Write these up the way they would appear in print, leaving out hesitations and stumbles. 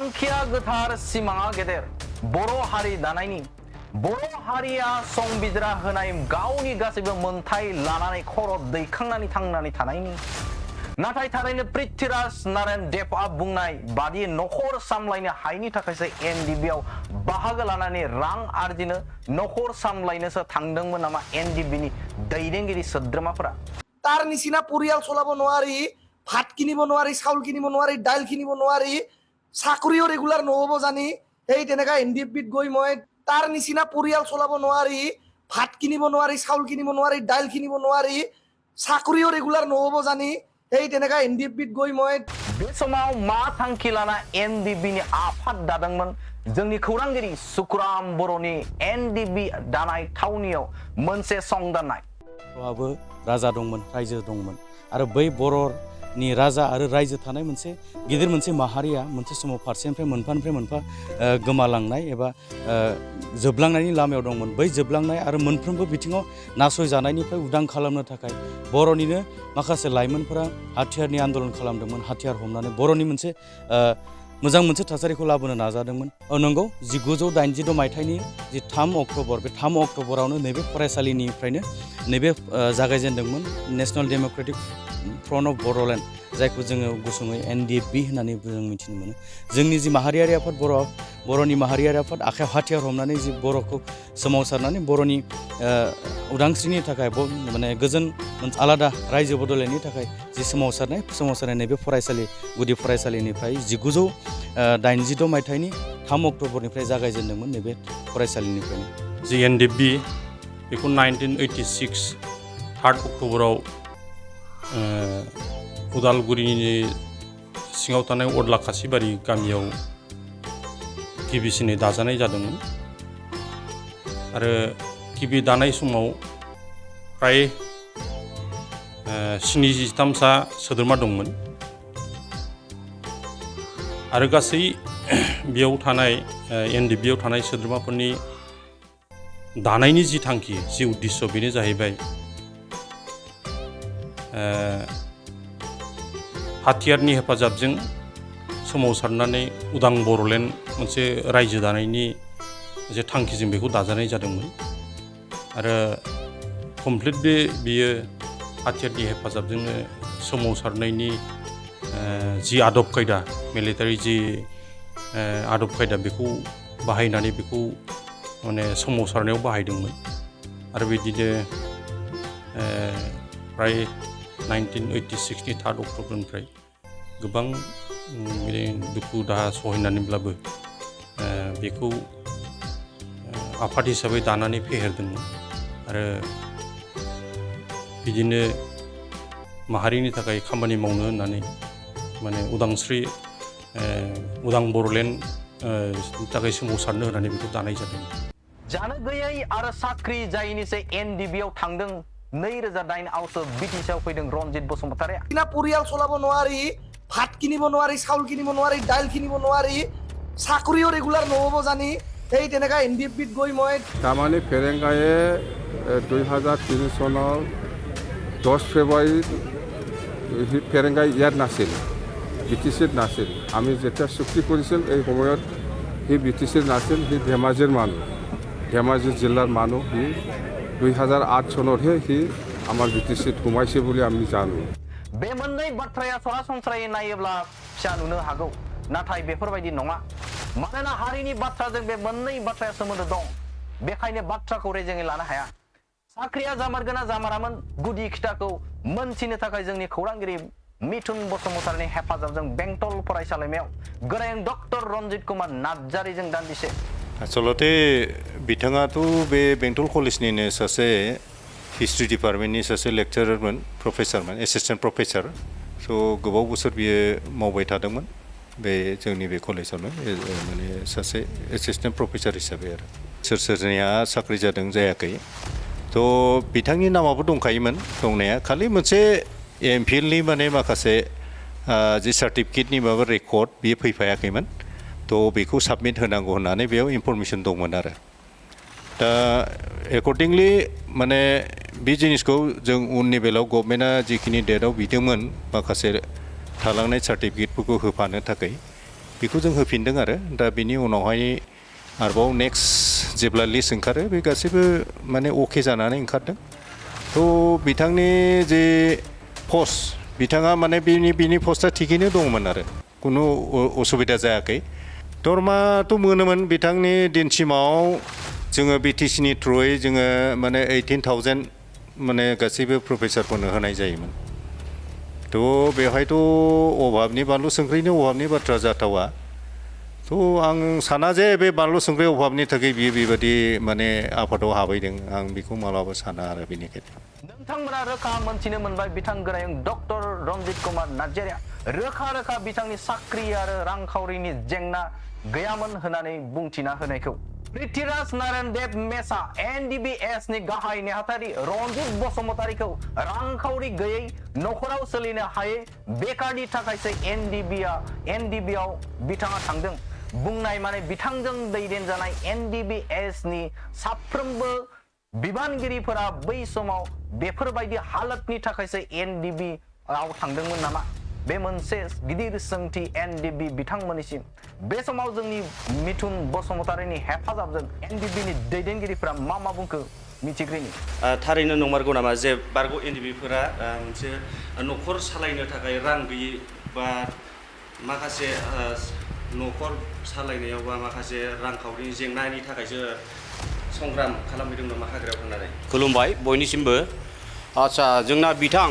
थांखिया गोथार सिमाङा गेदेर बर' हारि दानायनि बर' हारिया संबिजिरा होनाय गावनि गासैबो मोनथाय लानानै खर' दैखांनानै थांनानै थानायनि नाथाय थारैनो पृथ्वीराज नारायण देवआ बुंनाय बादि नखर सामलायनो हायैनि थाखायसो एनडिबिआव बाहागो लानानै रां आरजिनो नखर सामलायनोसो थांदोंमोन नामा एनडिबिनि दैदेनगिरि सोद्रोमाफोरा तार निचिना परियाल चलाब नोवारि भात किनिब नोवारि चाउल किनिब नोवारि दाइल किनिब नोवारि चाकरिও रेगुलार নহব জানি এই তেনেকা এনডিএফবিত গৈ মই তার নিচিনা পৰিয়াল চলাব নোৱাৰি ভাত কিনিব নোৱাৰি চাউল কিনিব নোৱাৰি দাইল কিনিব নোৱাৰি চাকৰিও ৰেগুলাৰ নহব জানি এই তেনেকা এনডিএফবিত গৈ মই बे समाव मा थांखि लाना एनडिबिनि आफाद दादोंमोन जोंनि खौरांगिरि सुकुराम बर'नि एनडिबि दानाय थावनियाव मोनसे संदाननाय बर'आबो राजा दंमोन रायजो दंमोन आरो बै बर'नि राजा आरो रायजो थानाय मोनसे गिदिर मोनसे माहारिया मोनसे समाव फारसेनिफ्राय मोनफा गोमालांनाय एबा जोबलांनायनि लामायाव दंमोन बै जोबलांनाय आरो मोनफ्रोमबो बिथिङाव नासयजानायनिफ्राय उदां खालामनो थाखाय बर'निनो माखासे लाइमोनफोरा हाथियारनि आन्दोलन खालामदोंमोन हाथियार हमनानै बर'नि मोनसे मोजां मोनसे थासारिखौ लाबोनो नाजादोंमोन नंगौ 1986 मायथाइनि जि 3 अक्ट'बर बे 3 अक्ट'बरावनो नैबे फरायसालिनिफ्रायनो नैबे जागायजेनदोंमोन national Democratic front of Bodoland जायखौ जोङो गुसुङै एनडिएफबि होननानै जों मिथिनो मोनो जोंनि जि माहारियारि आफाद बर'नि माहारियारि आफाद आखायाव हाथियार हमनानै जि बर'खौ सोमावसारनानै बर'नि उदांस्रिनि थाखाय माने गोजोन आलादा रायजो बड'लेण्डनि थाखाय जि सोमावसारनाय नैबे फरायसालि गुदि फरायसालिनिफ्राय 1986 मायथाइनि 3 अक्ट'बरनिफ्राय जागायजेनदोंमोन नैबे फरायसालिनिफ्रायनो जि एनडिएफबि बेखौ 1986 3 अक्ट'बराव उदालगुरिनि सिङाव थानाय अदला खासिबारि गामियाव गिबिसिनै दाजानाय जादोंमोन आरो गिबि दानाय समाव फ्राय 73सा सोद्रोमा दंमोन आरो गासै बेयाव थानाय एनडिएफबिआव थानाय सोद्रोमाफोरनि दानायनि जि थांखि जि उद्देश्य बेनो जाहैबाय हाथियारनि हेफाजाबजों सोमावसारनानै उदां बर'लेण्ड मोनसे रायजो दानायनि जे थांखिजों बेखौ दाजानाय जादोंमोन आरो कमप्लिटलि बियो हाथियारनि हेफाजाबजोंनो सोमावसारनायनि जि आदब खायदा मिलिटारि जि आदब खायदा बेखौ बाहायनानै बेखौ माने सोमावसारनायाव बाहायदोंमोन आरो बिदिनो फ्राय 1986नि 3 अक्ट'बरनिफ्राय गोबां दुखु दाहा सहायनानैब्लाबो बेखौ आफाद हिसाबै दानानै फेहेरदोंमोन आरो बिदिनो माहारिनि थाखाय खामानि मावनो होननानै माने उदां बर'लेण्ड थाखाय सोमावसारनो होननानै बेखौ दानाय जादों जानो गैयै आरो साख्रि जायैनिसो एनडिबिआव थांदों 2008 आवसो बिटिसिआव फैदों रनजित बसुमतारिया किना परियाल चलाब नोवारि भात किनिब नोवारि चाउल किनिब नोवारि दाइल किनिब नोवारि चाकरिও रेगुलार নহব জানি এই তেনেকা এনডিএফবিত গৈ মই তামানে ফেৰেংগায়ে 2003 চনৰ 10 ফেব্ৰুৱাৰীত ফেৰেংগাই ইয়াত নাছিল বিটিচিত নাছিল আমি যেতিয়া চুক্তি কৰিছিল এই সময়ত সি বিটিচিত নাছিল সি ধেমাজিৰ মানুহ ধেমাজি জিলাৰ মানুহ সি 2008 চনতহে সি আমাৰ বিটিচিত সোমাইছে বুলি আমি জানো बे मोननै बाथ्राया सरासनस्रायै नायोब्ला फिसा नुनो हागौ नाथाय बेफोरबायदि नङा मानोना हारिनि बाथ्राजों बे मोननै बाथ्राया सोमोन्दो दं बेखायनो बाथ्राखौ रेजेङै लानो हाया साख्रिया जामारगोना जामारामोन गुदि खिथाखौ मोनथिनो थाखाय जोंनि खौरांगिरि मिथुन बसुमतारिनि हेफाजाबजों बेंटल फरायसालिमायाव गोरों डक्टर रनजित कुमार नार्जारिजों दान्दिसे आसलते बिथाङाथ' बे बेंटल कलेजनिनो सासे हिस्ट्रि डिपार्टमेन्टनि सासे लेक्चारारमोन प्रफेसारमोन एसिस्टेन्ट प्रफेसार स' गोबाव बोसोर बियो मावबाय थादोंमोन बे जोंनि बे कलेजावनो माने सासे एसिस्टेन्ट प्रफेसार हिसाबै आरो सोरनिया साख्रि जादों जायाखै थ' बिथांनि नामाबो दंखायोमोन दंनाया खालि मोनसे एमफिलनि माने माखासे जि सार्टिफिकेटनि माबा रेकर्ड बियो फैफायाखैमोन थ' बेखौ साबमिट होनांगौ होननानै बेयाव इनफरमेसन दंमोन आरो दा एकर्डिंलि माने बे जिनिसखौ जों उननि बेलायाव गभर्नमेन्टआ जिखिनि डेटआव बिदोंमोन माखासे थालांनाय सार्टिफिकेटफोरखौ होफानो थाखाय बेखौ जों होफिनदों आरो दा बिनि उनावहाय आरोबाव नेक्स्ट जेब्ला लिस्ट ओंखारो बे गासैबो माने अके जानानै ओंखारदों थ' बिथांनि जे पस्ट बिथाङा माने बिनि पस्टआ थिगैनो दंमोन आरो खुनु असुबिदा जायाखै दरमाथ' मोनोमोन बिथांनि दिनसिमाव जोङो बिटिसिनि थ्रुयै जोङो माने 18,000 माने गासैबो प्रफेसारफोरनो होनाय जायोमोन थ' बेवहायथ' अभाबनि बानलु संख्रिनि अभाबनि बाथ्रा जाथावा थ' आं साना जे बे बानलु संख्रि अभाबनि थाखाय बियो बेबायदि माने आफादाव हाबैदों आं बेखौ मालाबा साना आरो बेनिखायनो नोंथांमोना रोखा मोनथिनो मोनबाय बिथां गोरायुं डक्टर रन्जित कुमार नार्जारिया रोखा रोखा बिथांनि साख्रि आरो रांखावरिनि जेंना गैयामोन होननानै बुंथिना होनायखौ पृथ्वीराज नारायण देब मेसा NDBS नि गाहाय नेहाथारि रन्जित बसुमतारीखौ रांखावरि गैयै नखराव सोलिनो हायै बेकारनि थाखायसो NDB आव बिथाङा थांदों बुंनाय माने बिथांजों दैदेनजानाय NDBS नि साफ्रोमबो बिबानगिरिफोरा बै समाव बेफोरबायदि हालतनि थाखायसो NDB आव थांदोंमोन नामा बे मोनसे गिदिर सोंथि NDB बिथांमोननिसिम बे समाव जोंनि मिथुन बसुमतारीनि हेफाजाबजों NDB नि दैदेनगिरिफोरा मा बुंखो मिथिग्रिनि थारैनो नंमारगौ नामा जे बारग' NDBफोरा मोनसे न'खर सालायनो थाखाय रां गैयै बा माखासे न'खर सालायनायाव बा माखासे रांखावरिनि जेंनानि थाखायसो संग्राम खालामहैदों नामा हाग्रायाव थांनानै खुलुमबाय बयनिसिमबो आच्छा जोंना बिथां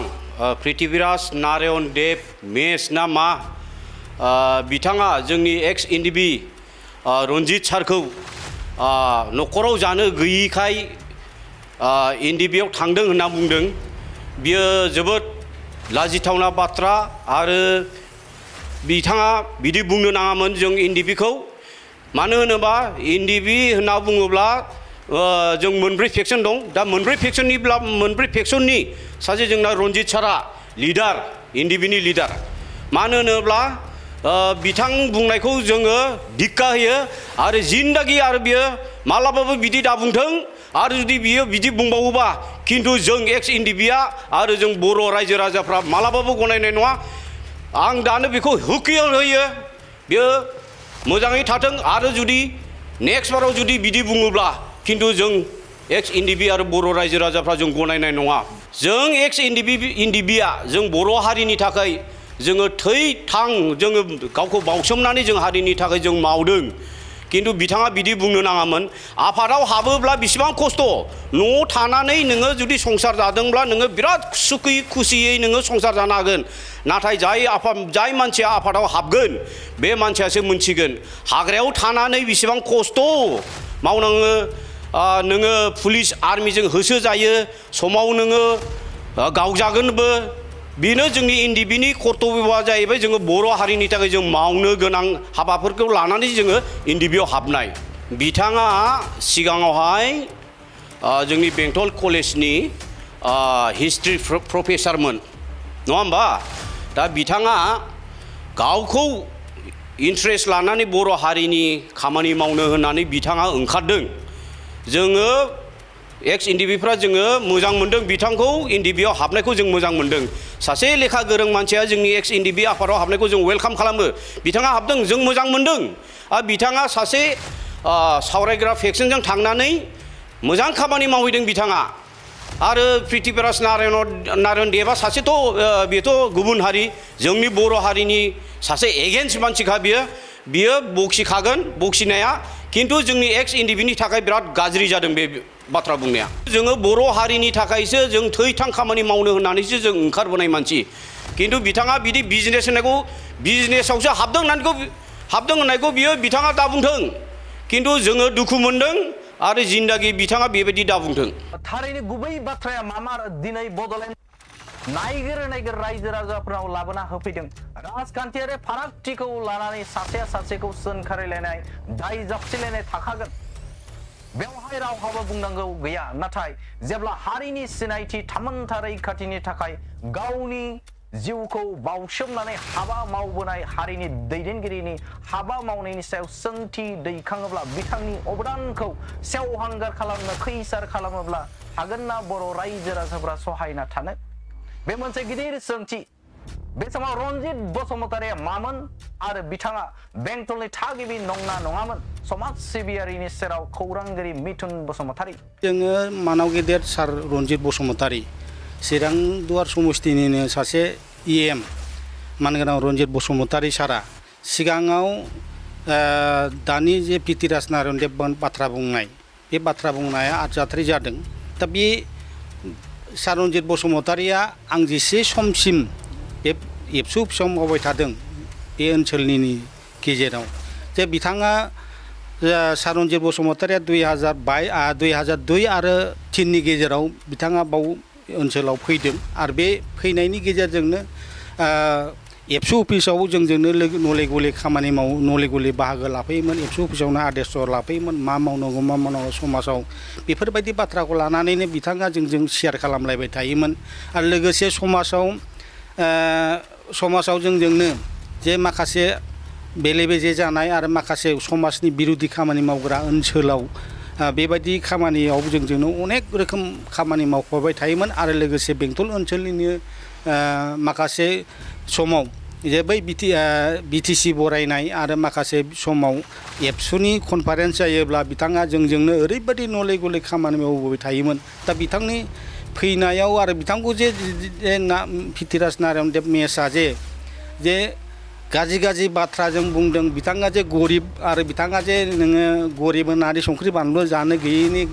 पृथ्वीराज नारायण देब मेस ना मा बिथाङा जोंनि एक्स NDB रन्जित सारखौ न'खराव जानो गैयिखाय NDB आव थांदों होनना बुंदों बियो जोबोद लाजिथावना बाथ्रा आरो बिथाङा बिदि बुंनो नाङामोन जों NDBखौ मानो होनोबा NDB होनना बुङोब्ला जों मोनब्रै फेक्सन दं दा मोनब्रै फेक्सननि सासे जोंना रन्जित सारा लिडार NDB नि लिडार मानो होनोब्ला बिथां बुंनायखौ जोङो धिक्का होयो आरो जिन्दागि आरो बियो मालाबाबो बिदि दाबुंथों आरो जुदि बियो बिदि बुंबावोबा खिन्थु जों एक्स NDBआ आरो जों बर' रायजो राजाफ्रा मालाबाबो गनायनाय नङा आं दानो बेखौ हुकियाव होयो बियो मोजाङै थाथों आरो जुदि नेक्स्ट बाराव जुदि बिदि बुङोब्ला खिन्थु जों एक्स NDB आरो बर' रायजो राजाफ्रा जों गनायनाय नङा जों एक्स NDBआ जों बर' हारिनि थाखाय जोङो थै थां जोङो गावखौ बावसोमनानै जों हारिनि थाखाय जों मावदों खिन्थु बिथाङा बिदि बुंनो नाङामोन आफादाव हाबोब्ला बेसेबां खस्थ' न'आव थानानै नोङो जुदि संसार जादोंब्ला नोङो बिराद सुखुयै खुसियै नोङो संसार जानो हागोन नाथाय जाय मानसिया आफादाव हाबगोन बे मानसियासो मोनथिगोन हाग्रायाव थानानै बेसेबां खस्थ' मावनाङो नोङो पुलिस आर्मिजों होसो जायो समाव नोङो गावजागोनबो बेनो जोंनि NDB नि कर्तब्यआ जाहैबाय जोङो बर' हारिनि थाखाय जों मावनो गोनां हाबाफोरखौ लानानै जोङो NDB आव हाबनाय बिथाङा सिगाङावहाय जोंनि बेंटल कलेजनि हिस्ट्रि प्रफेसारमोन नङा होमबा दा बिथाङा गावखौ इन्ट्रेस्ट लानानै बर' हारिनि खामानि मावनो होननानै बिथाङा ओंखारदों जोङो एक्स NDBफ्रा जोङो मोजां मोनदों बिथांखौ NDB आव हाबनायखौ जों मोजां मोनदों सासे लेखा गोरों मानसिया जोंनि एक्स NDB आफादाव हाबनायखौ जों वेलकाम खालामो बिथाङा हाबदों जों मोजां मोनदों आरो बिथाङा सासे सावरायग्रा फेक्सनजों थांनानै मोजां खामानि मावहैदों बिथाङा आरो पृथ्वीराज नारायण देबा सासेथ' बेथ' गुबुन हारि जोंनि बर' हारिनि सासे एगेन्स्ट मानसिखा बियो बखिखागोन बखिनाया खिन्थु जोंनि एक्स NDB नि थाखाय बिराद गाज्रि जादों बे बाथ्रा बुंनाया जोङो बर' हारिनि थाखायसो जों थैथां खामानि मावनो होननानैसो जों ओंखारबोनाय मानसि खिन्थु बिथाङा बिदि बिजनेस होननायखौ बिजनेसावसो हाबदों होननायखौ बियो बिथाङा दाबुंथों खिन्थु जोङो दुखु मोनदों आरो जिन्दागि बिथाङा बेबायदि दाबुंथों थारैनो गुबै बाथ्राया मामार दिनै बड'लेण्ड नायगिर रायजो राजाफोराव लाबोना होफैदों राजखान्थियारि फारागथिखौ लानानै सासेया सासेखौ सोंखारिलायनाय दाय जाबसिलायनाय थाखागोन बेवहाय रावहाबो बुंनांगौ गैया नाथाय जेब्ला हारिनि सिनायथि थामोनथा रैखाथिनि थाखाय गावनि जिउखौ बावसोमनानै हाबा मावबोनाय हारिनि दैदेनगिरिनि हाबा मावनायनि सायाव सोंथि दैखाङोब्ला बिथांनि अबदानखौ सेवहांगार खालामनो खैसार खालामोब्ला हागोन ना बर' रायजो राजाफोरा सहायना थानो बे मोनसे गिदिर सोंथि बे समाव रनजित बसुमतारिया मामोन आरो बिथाङा बेंटलनि थागिबि नंना नङामोन समाज सिबियारिनि सेराव खौरांगिरि मिथुन बसुमतारि जोङो मानाव गेदेर सार रनजित बसुमतारि चिरां दुवार समस्तिनिनो सासे EM मानगोनां रनजित बसुमतारि सारा सिगाङाव दानि जे पिटिराज नारायण देब बाथ्रा बुंनाय बे बाथ्रा बुंनाया आरजाथारि जादों दा बे सार रनजित बसुमतारिया आं जेसे समसिम बे एबसु अफिसाव मावबाय थादों बे ओनसोलनि गेजेराव जे बिथाङा सार रनजित बसुमतारिया 2002 आरो 3 नि गेजेराव बिथाङा बाव ओनसोलाव फैदों आरो बे फैनायनि गेजेरजोंनो एबसु अफिसाव जोंजोंनो नले गले खामानि नले गले बाहागो लाफैयोमोन एबसु अफिसावनो आदेश लाफैयोमोन मा मावनांगौ मा मावनांगौ समाजाव बेफोरबायदि बाथ्राखौ लानानैनो बिथाङा जोंजों शेयार खालामलायबाय थायोमोन आरो लोगोसे समाजाव जोंजोंनो जे माखासे बेले बेजे जानाय आरो माखासे समाजनि बिरोधि खामानि मावग्रा ओनसोलाव बेबायदि खामानियाव जोंजोंनो अनेक रोखोम खामानि मावफाबाय थायोमोन आरो लोगोसे बेंटल ओनसोलनिनो माखासे समाव जे बै BTC बरायनाय आरो माखासे समाव एबसुनि कनफारेन्स जायोब्ला बिथाङा जोंजोंनो ओरैबायदि नले गले खामानि मावबोबाय थायोमोन दा बिथांनि फैनायाव आरो बिथांखौ जे पिटिराज नारायण देब मेसआ जे गाज्रि बाथ्राजों बुंदों बिथाङा जे गरिब आरो बिथाङा जे नोङो गरिब होननानै संख्रि बानलु जानो गैयैनि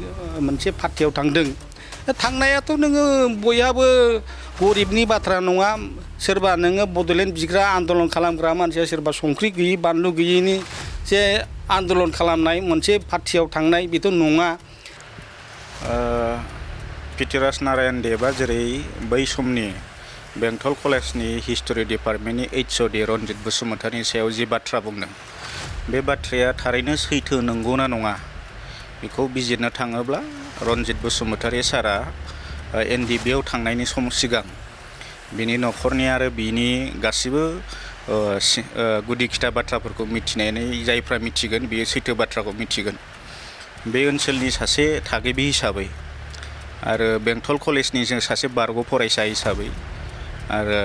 मोनसे पार्टियाव थांदों थांनायाथ' नोङो बयहाबो गरिबनि बाथ्रा नङा सोरबा नोङो बड'लेण्ड बिग्रा आन्दलन खालामग्रा मानसिया सोरबा संख्रि गैयि बानलु गैयैनि जे आन्दलन खालामनाय मोनसे पार्टियाव थांनाय बेथ' नङा पिटिराज नारायण देबा जेरै बै समनि बेंटल कलेजनि हिस्टरि डिपार्टमेन्टनि HOD रनजित बसुमतारिनि सायाव जि बाथ्रा बुंदों बे बाथ्राया थारैनो सैथो नंगौना नङा बेखौ बिजिरनो थाङोब्ला रनजित बसुमतारि सारा NDBआव थांनायनि सिगां बिनि न'खरनि आरो बिनि गासिबो गुदि खिथा बाथ्राफोरखौ मिथिनानै जायफ्रा मिथिगोन बियो सैथो बाथ्राखौ मिथिगोन बे ओनसोलनि सासे थागिबि हिसाबै आरो बेंटल कलेजनि जों सासे बारग' फरायसा हिसाबै आरो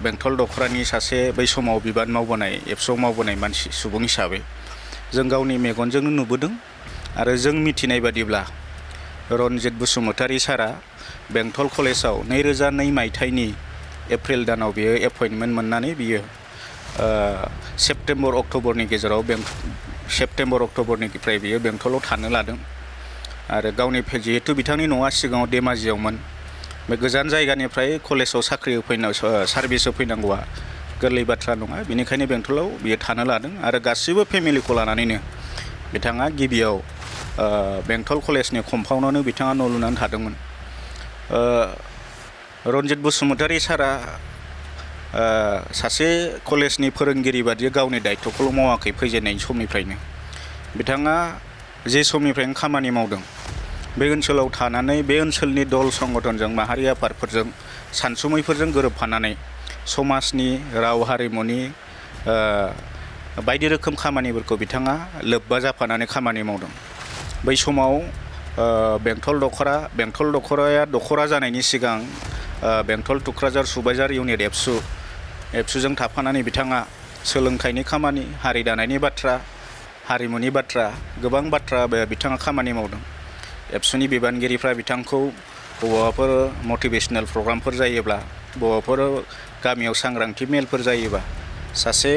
बेंटल दखरानि सासे बै समाव बिबान मावबोनाय एबसुआव मावबोनाय मानसि सुबुं हिसाबै जों गावनि मेगनजोंनो नुबोदों आरो जों मिथिनाय बादिब्ला रनजित बसुमतारि सारा बेंटल कलेजाव 2002 मायथाइनि एप्रिल दानाव बियो एपइन्टमेन्ट मोननानै बियो सेप्तेम्बर अक्ट'बरनि गेजेराव सेप्तेम्बर अक्ट'बरनिफ्राय बियो बेंटलाव थानो लादों आरो गावनि जिहेतु बिथांनि न'आ सिगाङाव धेमाजियावमोन बे गोजान जायगानिफ्राय कलेजाव साख्रि सार्भिस होफैनांगौआ गोरलै बाथ्रा नङा बेनिखायनो बेंटलाव बियो थानो लादों आरो गासिबो फेमिलिखौ लानानैनो बिथाङा गिबियाव बेंटल कलेजनि कम्पाउन्डआवनो बिथाङा न' लुनानै थादोंमोन रनजित बसुमतारि सारा सासे कलेजनि फोरोंगिरि बादि गावनि दायित्वखौल' मावाखै फैजेननाय समनिफ्रायनो बिथाङा जे समनिफ्रायनो खामानि मावदों बे ओनसोलाव थानानै बे ओनसोलनि दल संगठनजों माहारि आफादफोरजों सानसुमैफोरजों गोरोबफानानै समाजनि राव हारिमुनि बायदि रोखोम खामानिफोरखौ बिथाङा लोब्बा जाफानानै खामानि मावदों बै समाव बेंटल दखराया दखरा जानायनि सिगां बेंटल टुक्राझार सुबाइझार इउनिट एबसुजों थाफानानै बिथाङा सोलोंथाइनि खामानि हारि दानायनि बाथ्रा हारिमुनि बाथ्रा गोबां बाथ्रा बिथाङा खामानि मावदों एबसुनि बिबानगिरिफ्रा बिथांखौ बबावबाफोर मटिभेशनेल प्रग्रामफोर जायोब्ला बबावबाफोर गामियाव सांग्रांथि मेलफोर जायोबा सासे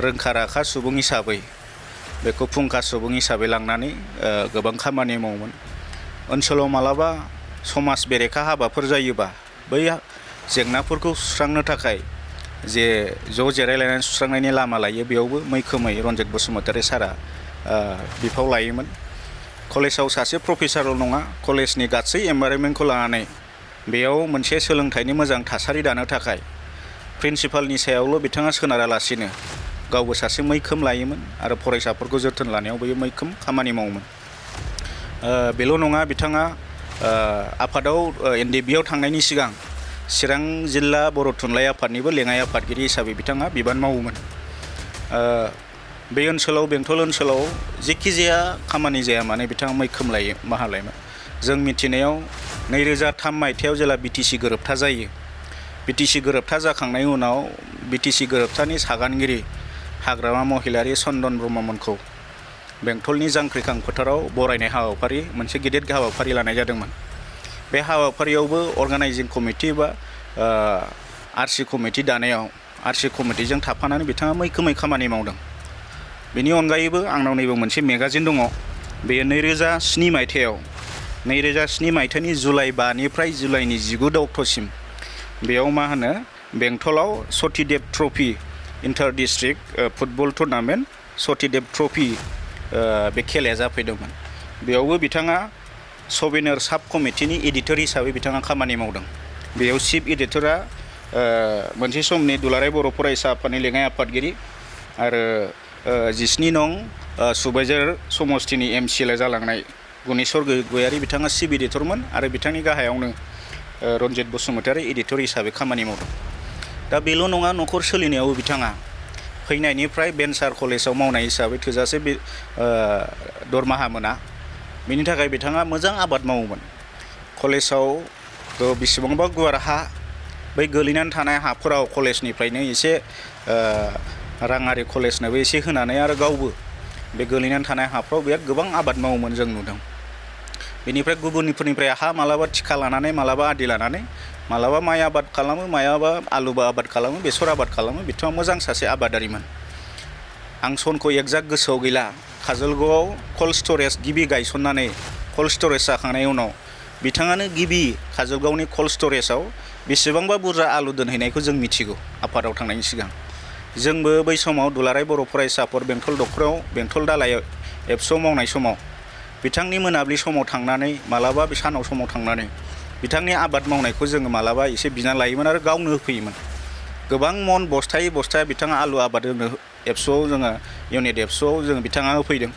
रोंखा राखा सुबुं हिसाबै बेखौ फुंखा सुबुं हिसाबै लांनानै गोबां खामानि मावोमोन ओनसोलाव मालाबा समाज बेरेखा हाबाफोर जायोबा बै जेंनाफोरखौ सुस्रांनो थाखाय जे ज' जिरायलायनानै सुस्रांनायनि लामा लायो बेयावबो मैखोमै रनजित बसुमतारि सारा बिफाव लायोमोन कलेजाव सासे प्रफेसारल' नङा कलेजनि गासै एनभाइरनमेन्टखौ लानानै बेयाव मोनसे सोलोंथाइनि मोजां थासारि दानो थाखाय प्रिन्सिपालनि सायावल' बिथाङा सोनारालासिनो गावबो सासे मैखोम लायोमोन आरो फरायसाफोरखौ जोथोन लानायाव बेयो मैखोम खामानि मावोमोन बेल' नङा बिथाङा आफादाव NDBआव थांनायनि सिगां चिरां जिल्ला बर' थुनलाइ आफादनिबो लेङाइ आफादगिरि हिसाबै बिथाङा बिबान मावोमोन बे ओनसोलाव बेंटल ओनसोलाव जेखि जाया खामानि जाया माने बिथाङा मैखोम लायोमोन जों मिथिनायाव 2003 मायथाइयाव जेला BTC गोरोबथा जायो बिटिसि गोरोबथा जाखांनायनि उनाव बिटिसि गोरोबथानि सागानगिरि हाग्रामा महिलारि चन्दन ब्रह्ममोनखौ बेंटलनि जांख्रिखां फोथाराव बरायनाय हाबाफारि मोनसे गिदिर हाबाफारि लानाय जादोंमोन। बे हाबाफारियावबो अर्गानाइजिं कमिटि बा आरसि कमिटि दानायाव आरसि कमिटिजों थाफानानै बिथाङा मैखोमै खामानि मावदों। बेनि अनगायैबो आंनाव नैबे मोनसे मेगाजिन दङ। बेयो 2007 मायथाइयाव 2007 मायथाइनि जुलाइ 5निफ्राय जुलाइनि 19 अक्ट'सिम बेयाव मा होनो बेंटलाव Satidev trophy inter district football tournament Satidev trophy बे खेलाया जाफैदोंमोन। बेयावबो बिथाङा सबिनार साब कमिटिनि एडिटर हिसाबै बिथाङा खामानि मावदों। बेयाव चिफ एडिटरा मोनसे समनि दुलाराय बर' फरायसा आफादनि लेङाइ आफादगिरि आरो 17 नं सुबाइजार समस्तिनि MCL जालांनाय गुनेस्वर गयारि बिथाङा चिफ एडिटरमोन आरो बिथांनि गाहायावनो रन्जित बसुमतारी एडिटर हिसाबै खामानि मावदों। दा बेल' नङा, न'खर सोलिनायावबो बिथाङा फैनायनिफ्राय भेन्सार कलेजाव मावनाय हिसाबै थोजासे दरमाहा मोना। बेनि थाखाय बिथाङा मोजां आबाद मावोमोन। कलेजाव बेसेबांबा गुवार हा, बै गोलैनानै थानाय हाफोराव कलेजनिफ्रायनो एसे राङारि कलेजनोबो एसे होनानै आरो गावबो बे गोलैनानै थानाय हाफ्राव बिराद गोबां आबाद मावोमोन जों नुदों। बेनिफ्राय गुबुननिफ्राय हा मालाबा थिखा लानानै मालाबा आदि लानानै मालाबा माइ आबाद खालामो, मालाबा आलुबो आबाद खालामो, बेसर आबाद खालामो। बिथाङा मोजां सासे आबादारिमोन। आं सनखौ एक्जाक्ट गोसोआव गैला। काजलगावआव कल्ड स्टरेज गिबि गायसननानै कल्ड स्टरेज जाखांनायनि उनाव बिथाङानो गिबि काजलगावनि कल्ड स्टरेजआव बेसेबांबा बुरजा आलु दोनहैनायखौ जों मिथिगौ आफादाव थांनायनि सिगां। जोंबो बै समाव दुलाराय बर' फरायसा आफाद बेंटल दखराव बेंटल दालाइ एबसुआव मावनाय समाव बिथांनि मोनाबिलि समाव थांनानै मालाबा बे सानाव समाव थांनानै बिथांनि आबाद मावनायखौ जोङो मालाबा एसे बिना लायोमोन आरो गावनो होफैयोमोन। गोबां मन बस्थायै बस्था बिथाङा आलु आबाद होनो एबसुआव जोङो इउनिट एबसुआव जों बिथाङा होफैदों।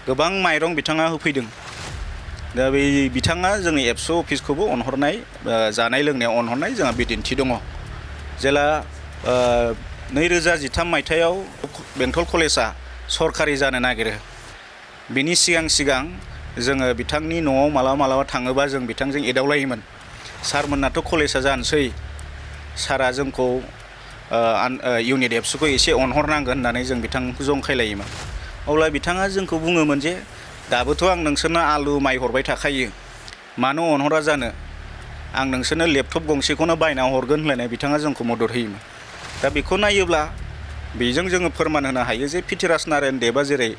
गोबां माइरं बिथाङा होफैदों। दा बे बिथाङा जोंनि एबसु अफिसखौबो अनहरनाय, जानाय लोंनायाव अनहरनाय जोंहा बिदिन्थि दङ। जेला 2013 मायथाइयाव बेंटल कलेजा सरकारि जानो नागिरो, बिनि सिगां जोङो बिथांनि न'आव मालाबा थाङोबा जों बिथांजों एदावलायोमोन। सारमोननाथ' कलेजा जानोसै, सारा जोंखौ इउनिट एबसुखौ एसे अनहरनांगोन होननानै जों बिथांखौ जंखायलायोमोन। अब्ला बिथाङा जोंखौ बुङोमोन जे दाबोथ' आं नोंसोरनो आलु माइ हरबाय थाखायो, मानो अनहरा जानो, आं नोंसोरनो लेपटप गंसेखौनो बायना हरगोन होनलायनाय बिथाङा जोंखौ मदद होयोमोन। दा बेखौ नायोब्ला बेजों जोङो फोरमान होनो हायो जे पिटिराज नारायण देबआ जेरै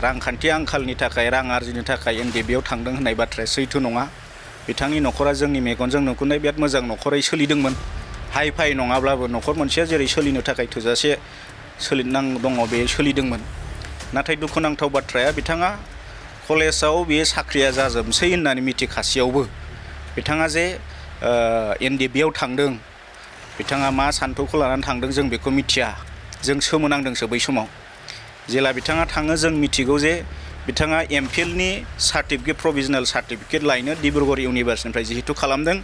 रांखान्थि आंखालनि थाखाय रां आरजिनो थाखाय NDBआव थांदों होननाय बाथ्राया सैथो नङा। बिथांनि न'खरा जोंनि मेगनजों नुनाय बिराद मोजां न'खरै सोलिदोंमोन। हाइ फाइ नङाब्लाबो न'खर मोनसेया जेरै सोलिनो थाखाय थोजासे सोलिनां दङ बे सोलिदोंमोन। नाथाय दुखुनांथाव बाथ्राया बिथाङा कलेजाव बे साख्रिया जाजोबसै होननानै मिथिखासेयावबो बिथाङा जे NDBआव थांदों, बिथाङा मा सान्थौखौ लानानै थांदों जों बेखौ मिथिया। जों सोमोनांदोंसो बै समाव। जेला बिथाङा थाङो जों मिथिगौ जे बिथाङा MPhilनि सार्टिफिकेट प्रभिजनेल सार्टिफिकेट लायनो डिब्रुगड़ इउनिभार्सिटिनिफ्राय जिहेतु खालामदों,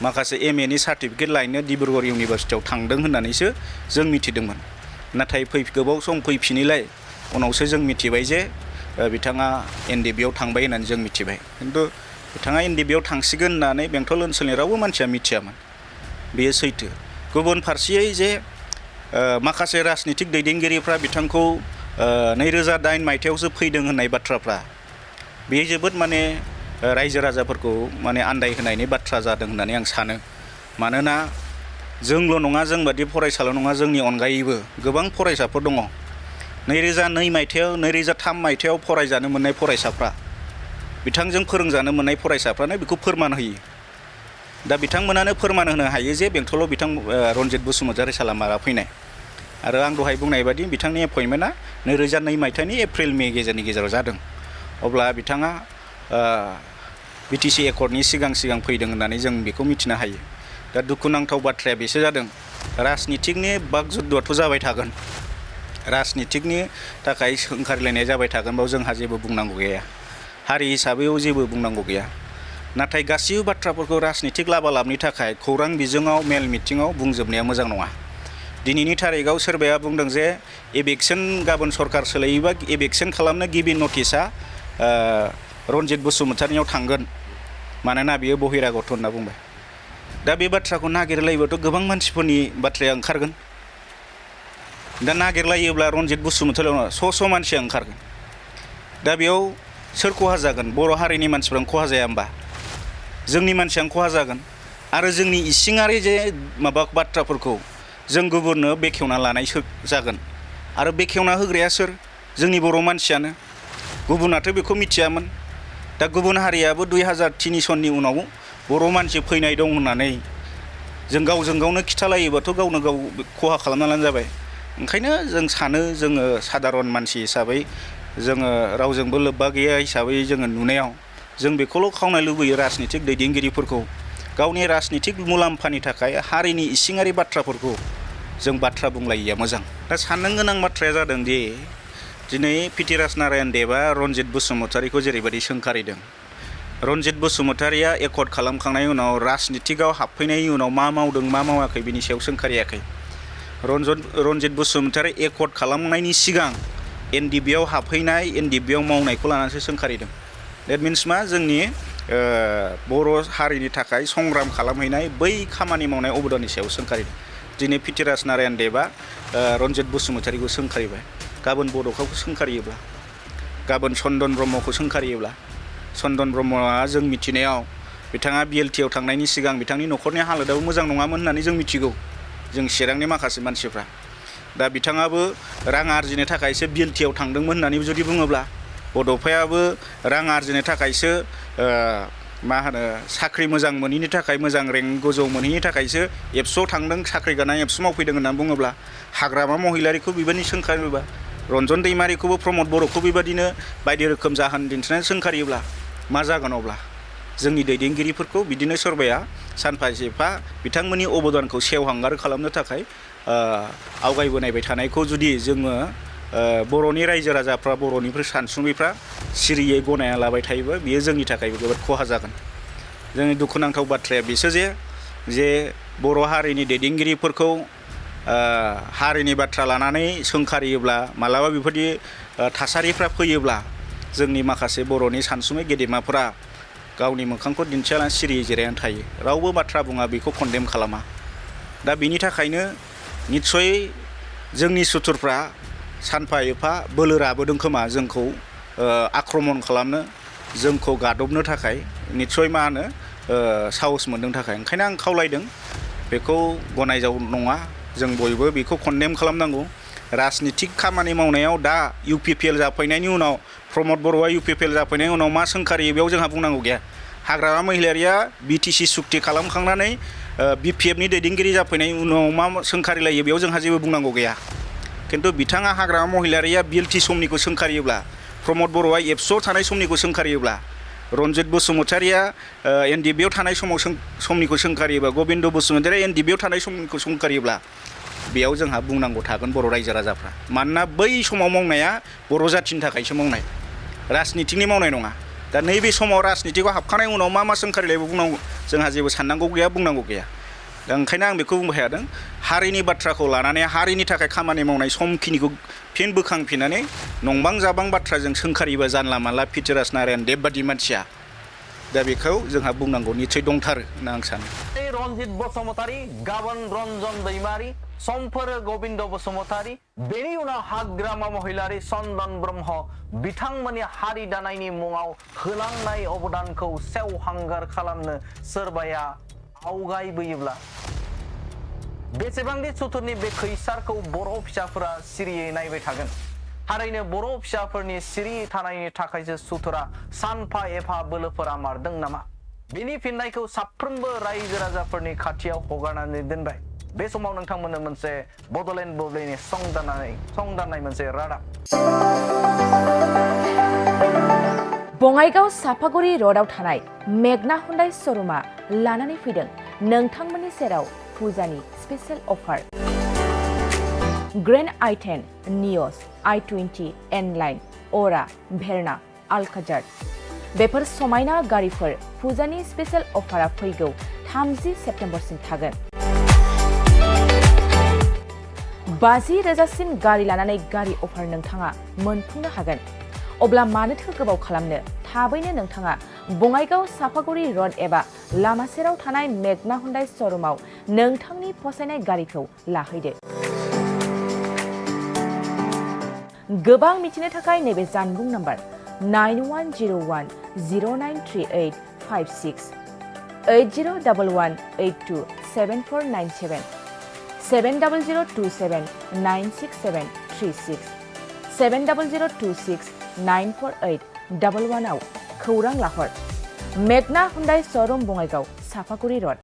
माखासे MAनि सार्टिफिकेट लायनो डिब्रुगड़ इउनिभार्सिटियाव थांदों होननानैसो जों मिथिदोंमोन। नाथाय गोबाव सम फैफिनैलाय उनावसो जों मिथिबाय जे बिथाङा NDBआव थांबाय होननानै जों मिथिबाय। खिन्थु बिथाङा NDBआव थांसिगोन होननानै बेंटल ओनसोलनि रावबो मानसिया मिथियामोन। बेयो सैथो। गुबुन फारसेयै जे माखासे राजनितिक दैदेनगिरिफ्रा बिथांखौ 2008 मायथाइयावसो फैदों होननाय बाथ्राफ्रा बे जोबोद माने रायजो राजाफोरखौ माने आन्दायहोनायनि बाथ्रा जादों होननानै आं सानो। मानोना जोंल' नङा, जोंबादि फरायसाल' नङा, जोंनि अनगायैबो गोबां फरायसाफोर दङ। 2002 मायथाइयाव 2003 मायथाइयाव फरायजानो मोननाय फरायसाफ्रा, बिथांजों फोरोंजानो मोननाय फरायसाफ्रानो बेखौ फोरमान होयो। दा बिथांमोनानो फोरमान होनो हायो जे बेंटलाव रन्जित बसुमतारी सालामारा फैनाय। आरो आं दहाय बुंनाय बादि बिथांनि एपइन्टमेन्टआ 2002 मायथाइनि एप्रिल मे गेजेराव जादों। अब्ला बिथाङा BTC एकर्डनि सिगां फैदों होननानै जों बेखौ मिथिनो हायो। दा दुखुनांथाव बाथ्राया बेसो जादों, राजनितिकनि बागजुद्धआथ' जाबाय थागोन, राजनितिकनि थाखाय ओंखारलायनाय जाबाय थागोन, बाव जोंहा जेबो बुंनांगौ गैया, हारि हिसाबैबो जेबो बुंनांगौ गैया। नाथाय गासिबो बाथ्राफोरखौ राजनितिक लाबालाबनि थाखाय खौरां बिजोङाव मेल मिटिङाव बुंजोबनाया मोजां नङा। दिनैनि थारिखआव सोरबाया बुंदों जे एभिक्सन गाबोन सरकार सोलायोबा एभिक्सन खालामनो गिबि नटिसआ रन्जित बसुमतारीनियाव थांगोन, मानोना बियो बहिरागत होनना बुंबाय। दा बे बाथ्राखौ नागिरलायोबाथ' गोबां मानसिफोरनि बाथ्राया ओंखारगोन दा नागिरलायोब्ला रनजित बसुमतारिल' स' मानसिया ओंखारगोन दा बेयाव सोर खहा जागोन बर' हारिनि मानसिफ्रानो खहा जाया होमबा जोंनि मानसियानो खहा जागोन आरो जोंनि इसिङारि जे माबा बाथ्राफोरखौ जों गुबुननो बेखेवना लानाय जागोन आरो बेखेवना होग्राया सोर जोंनि बर' मानसियानो गुबुनाथ' बेखौ मिथियामोन दा गुबुन हारियाबो 2003 सननि उनाव बर' मानसि फैनाय दं होननानै जों गावजों गावनो खिथालायोबाथ' गावनो गाव खहा खालामना लानो जाबाय ओंखायनो जों सानो जोङो सादारन मानसि हिसाबै जोङो रावजोंबो लोब्बा गैया हिसाबै जोङो नुनायाव जों बेखौल' खावनो लुबैयो राजनितिक दैदेनगिरिफोरखौ गावनि राजनितिक मुलाम्फानि थाखाय हारिनि इसिङारि बाथ्राफोरखौ जों बाथ्रा बुंलायिया मोजां दा साननो गोनां बाथ्राया जादों दि दिनै पिटिराज नारायण देबआ रनजित बसुमतारिखौ जेरैबायदि सोंखारिदों रनजित बसुमतारिया एकर्ड खालामखांनायनि उनाव राजनितिकआव हाबफैनायनि उनाव मा मावदों मा मावाखै बिनि सायाव सोंखारियाखै रनजित बसुमतारि एकर्ड खालामनायनि सिगां एनडिबिआव हाबफैनाय एनडिबिआव मावनायखौ लानानैसो सोंखारिदों देट मिन्स मा जोंनि बर' हारिनि थाखाय संग्राम खालामहैनाय बै खामानि मावनाय अबदाननि सायाव सोंखारिदों दिनै पिटिराज नारायण देबआ रनजित बसुमतारिखौ सोंखारिबाय गाबोन बड'फाखौ सोंखारियोब्ला गाबोन चन्दन ब्रह्मखौ सोंखारियोब्ला चन्दन ब्रह्मआ जों मिथिनायाव बिथाङा बिएलटिआव थांनायनि सिगां बिथांनि न'खरनि हालोदाबो मोजां नङामोन होननानै जों मिथिगौ जों चिरांनि माखासे मानसिफ्रा दा बिथाङाबो रां आरजिनो थाखायसो बिएलटिआव थांदोंमोन होननानै जुदि बुङोब्ला बड'फायाबो रां आरजिनो थाखायसो मा होनो साख्रि मोजां मोनैनि थाखाय मोजां रेंक गोजौ मोनैनि थाखायसो एबसुआव थांदों साख्रि गोनां एबसु मावफैदों होननानै बुङोब्ला हाग्रामा महिलारिखौ बेबायदि सोंखारियोबा रन्जन दैमारिखौबो प्रमद बर'खौ बेबायदिनो बायदि रोखोम जाहोन दिन्थिनानै सोंखारियोब्ला मा जागोन अब्ला जोंनि दैदेनगिरिफोरखौ बिदिनो सोरबाया सानफा एफा बिथांमोननि अबदानखौ सेवहांगार खालामनो थाखाय आवगायबोनायबाय थानायखौ जुदि जोङो बर'नि रायजो राजाफ्रा बर'निफ्राय सानसुमैफ्रा सिरियै गनायना लाबाय थायोबा बियो जोंनि थाखाय जोबोद खहा जागोन जोंनि दुखुनांथाव बाथ्राया बेसो जे बर' हारिनि दैदेनगिरिफोरखौ हारिनि बाथ्रा लानानै सोंखारियोब्ला मालाबा बेफोरदि थासारिफ्रा फैयोब्ला जोंनि माखासे बर'नि सानसुमै गेदेमाफोरा गावनि मोखांखौ दिन्थियालासे सिरियै जिरायनानै थायो रावबो बाथ्रा बुङा बेखौ कन्डेम खालामा दा बिनि थाखायनो निस्सय जोंनि सुथुरफ्रा सानफा एफा बोलो राबोदों खोमा जोंखौ आक्रमन खालामनो जोंखौ गादबनो थाखाय निस्सय मा होनो साहस मोनदों थाखाय ओंखायनो आं खावलायदों बेखौ गनायजाव नङा जों बयबो बेखौ कन्डेम खालामनांगौ राजनितिक खामानि मावनायाव दा इउपिपिएल जाफैनायनि उनाव प्रमद बर'आ इउपिपिएल जाफैनायनि उनाव मा सोंखारियो बेयाव जोंहा बुंनांगौ गैया हाग्रामा महिलारिया बिटिसि सुक्ति खालामखांनानै बिपिएफनि दैदेनगिरि जाफैनायनि उनाव मा सोंखारिलायो बेयाव जोंहा जेबो बुंनांगौ गैया खिन्थु बिथाङा हाग्रामा महिलारिया बिएलटि समनिखौ सोंखारियोब्ला प्रमद बर'आ एबसुआव थानाय समनिखौ सोंखारियोब्ला रनजित बसुमतारिया एनडिबिआव थानाय समनिखौ सोंखारियोब्ला गबिन्द बसुमतारिया एनडिबिआव थानाय समनिखौ सोंखारियोब्ला बेयाव जोंहा बुंनांगौ थागोन बर' रायजो राजाफ्रा मानोना बै समाव मावनाया बर' जाथिनि थाखायसो मावनाय राजनितिकनि मावनाय नङा दा नैबे समाव राजनितिकआव हाबखांनायनि उनाव मा सोंखारिलायबो बुंनांगौ जोंहा जेबो साननांगौ गैया बुंनांगौ गैया दा ओंखायनो आं बेखौ बुंबाय थादों हारिनि बाथ्राखौ लानानै हारिनि थाखाय खामानि मावनाय समखिनिखौ फिन बोखांफिननानै नंबां जाबां बाथ्राजों सोंखारिबा जानला मानला पिटिराज नारायण देब बादि मानसिया दा बेखौ जोंहा बुंनांगौ निस्सय दंथारो होनना आं सानो रनजित बसुमतारि गाबोन रन्जन दैमारि समफोर गोविन्द बसुमतारि बेनि उनाव हाग्रामा महिलारि चन्दन ब्रह्म बिथांमोननि हारि दानायनि मुङाव होलांनाय अबदानखौ सेवहांगार खालामनो सोरबाया आवगायबोयोब्ला बेसेबांदि सुथुरनि बे खैसारखौ बर' फिसाफोरा सिरियै नायबाय थागोन थारैनो बर' फिसाफोरनि सिरि थानायनि थाखायसो सुथुरा सानफा एफा बोलोफोरा मारदों नामा बेनि फिननायखौ साफ्रोमबो रायजो राजाफोरनि खाथियाव हगारनानै दोनबाय बे समाव नोंथांमोननो मोनसे बड'लेण्ड बुब्लिनि संदाननाय मोनसे रादाब बङाइगाव सापागुरि र'डआव थानाय मेगना हुन्डाइ श'रुमा लानानै फैदों नोंथांमोननि सेराव फुजानि स्पेशेल अफार ग्रेन्ड i10 नियस i20 एनलाइन अरा भेरना आलकाजार बेफोर समायना गारिफोर फुजानि स्पेशेल अफारा फैगौ 30 सेप्तेम्बरसिम थागोन 50,000सिम गारि लानानै गारि अफार नोंथाङा मोनफुंनो हागोन अब्ला मानोथो गोबाव खालामनो थाबैनो नोंथाङा बङाइगाव साफागुरि रड एबा लामा सेराव थानाय मेगना हुन्डाइ श'रुमाव नोंथांनि फसायनाय गारिखौ लाहैदो। गोबां मिथिनो थाखाय नैबे जानबुं नाम्बार 9101093856 8011827497 700279673 70026948111 आव खौरां लाहर। मेगना हुन्डाइ श'रुम बङाइगाव साफागुरि रड।